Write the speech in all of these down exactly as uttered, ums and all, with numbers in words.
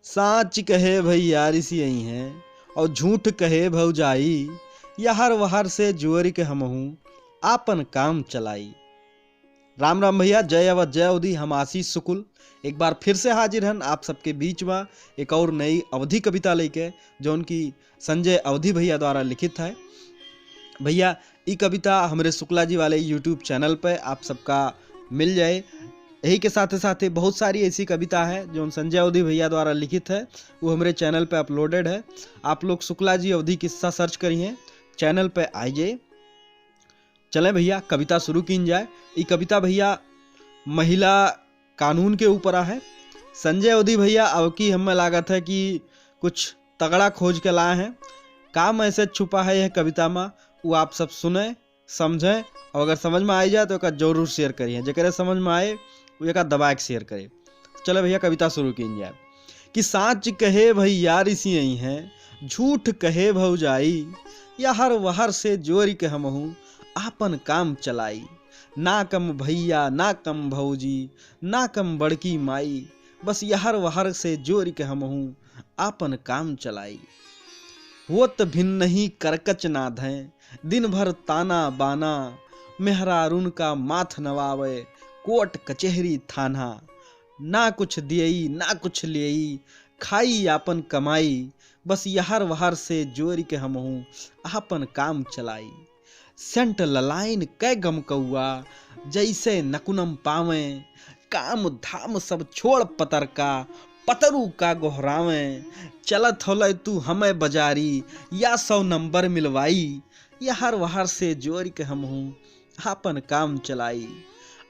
साँच कहे भइया रिसियइहैं और झूठ कहे भौजाई, यहर वहर से जोरि के हमहूँ आपन काम चलाई। राम राम भइया, जय अवध, जय अवधी। हम आशीष शुक्ल एक बार फिर से हाजिर हन आप सबके बीच मा एक और नई अवधी कविता लइके, जौन कि संजय अवधी भइया द्वारा लिखित है। भइया, ई कविता हमरे शुक्ला जी वाले YouTube channel पे आप सबका मिल जाए। यही के साथे साथे बहुत सारी ऐसी कविता है जौन संजय अवधी भइया द्वारा लिखित है, वो हमरे channel पे uploaded है। आप लोग शुक्ला जी अवधी किस्सा search करिहैं, channel पे आइ जाए। चलें भइया, कविता शुरू कीन जाए। ई कविता भइया महिला कानून के ऊपर है। संजय अवधी भइया, अबकी हमें लागत है कि कुछ तगड़ा खोज के लाए हैं। का message छुपा है यह कविता मा, वो आप सब सुने, समझें, और अगर समझ मा आइ जाए तो एका जरूर share करिहैं। जेकरे समझ मा आए, वो एका दबाए के share करे। चले भइया, कविता शुरू कीन जाए कि साँच कहे भइया रिसियइहैं, झूठ कहे भौजाई, यहर वहर से जोरि के हमहूँ आपन काम चलाई। ना कम भइया, ना कम भौजी, ना कम बड़की माई, बस यहर वहर से जोरि के हमहूँ आपन काम चलाई। होत भिन्नही करकच नाधैं, दिन भर ताना बाना, मेहरारून का माथ नवावे, कोर्ट कचेहरी थाना। ना कुछ दियई, ना कुछ लेई, खाई आपन कमाई, बस यहर वहर से जोरि के हमहूँ आपन काम चलाई। सेंट ललाइन कै गमकउआ, जइसे नकुनम पावें। काम धाम सब छोड़ पतरका, पतरू का गोहरावें। चलत होले तू हमें बजारी, या सौ नंबर मिलवाई। यहर वहर से जोरि के हमहूँ आपन काम चलाई।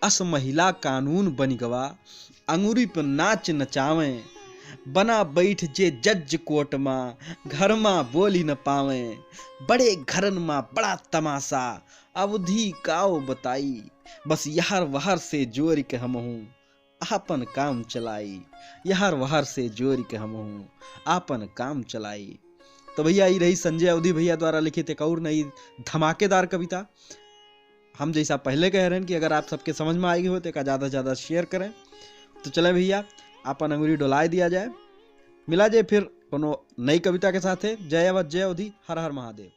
अस महिला कानून बनि गवा, अंगुरी पे नाच नचावें। बना बैठ जे जज कोर्ट मा, घर मा बोलि न पावें। बड़े घरन मा बड़ा तमासा, अवधी काव बताई। बस यहर वहर से जोरि के हमहूँ आपन काम चलाई, यहर वहर से जोरि के हमहूँ आपन काम चलाई। तो भइया, ई रही संजय अवधी भइया द्वारा लिखित एक और नई धमाकेदार कविता। हम जैसा पहले कह रहे हैं कि अगर आप सबके समझ मा आइ गई हो तो एका ज्यादा से ज्यादा share करें। तो चलें भइया, आपन अंगुरी डोलाए दिया जाए। मिला जाए फिर कोनो नई कविता के साथे। जय अवध, जय अवधी, हर हर महादेव।